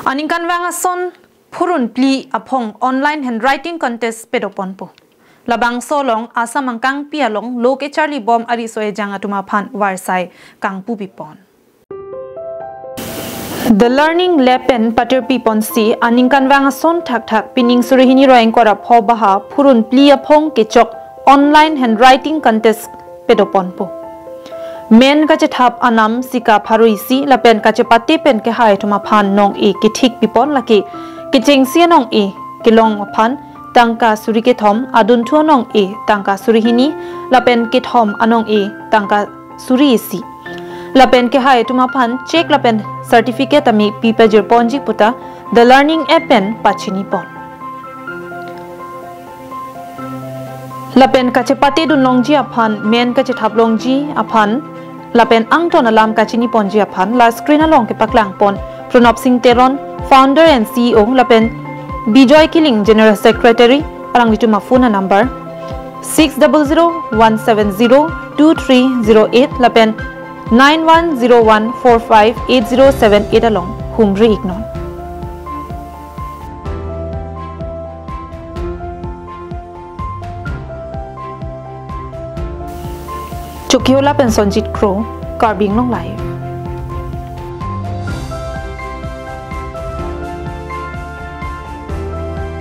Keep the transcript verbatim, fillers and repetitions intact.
Aningkanvang ason phurun phli aphong online handwriting contest padoponpo. Labangso along Assam angkangpi along lo kecharlibom ariso ejang atum aphan varsai kangpupipon. The Learning Lab pen patirpiponsi aningkanvang ason thakthak pining suri hini ra ingkoi ra pho baha phurun phli aphong kechok online handwriting contest padoponpo. Men kachethap anam sika pharo isi lapen kachepate pen kehai atum aphan nong-e kethikpipon, lake kechengsi anong-e kelong aphan tangka suri kethom, adunthu anong-e tangka suri hini lapen kethom anong-e tangka suri isi. Lapen kehai atum aphan cheque lapen certificate tame pipajirponji puta The Learning App pen pachinipon. Lapen kachepatedun longji aphan, men kachethap longji aphan lapen angton alam kachiniponji aphan la screen along kepaklangpon Pranab Singh Teron, Founder and C E O, lapen Bijoy Killing, General Secretary, alanglitum aphone number six double zero one seven zero two three zero eight lapen nine one zero one four five eight zero seven eight along humri-iknon. Chokihola pen Sonjit Kro, Karbi Anglong Live.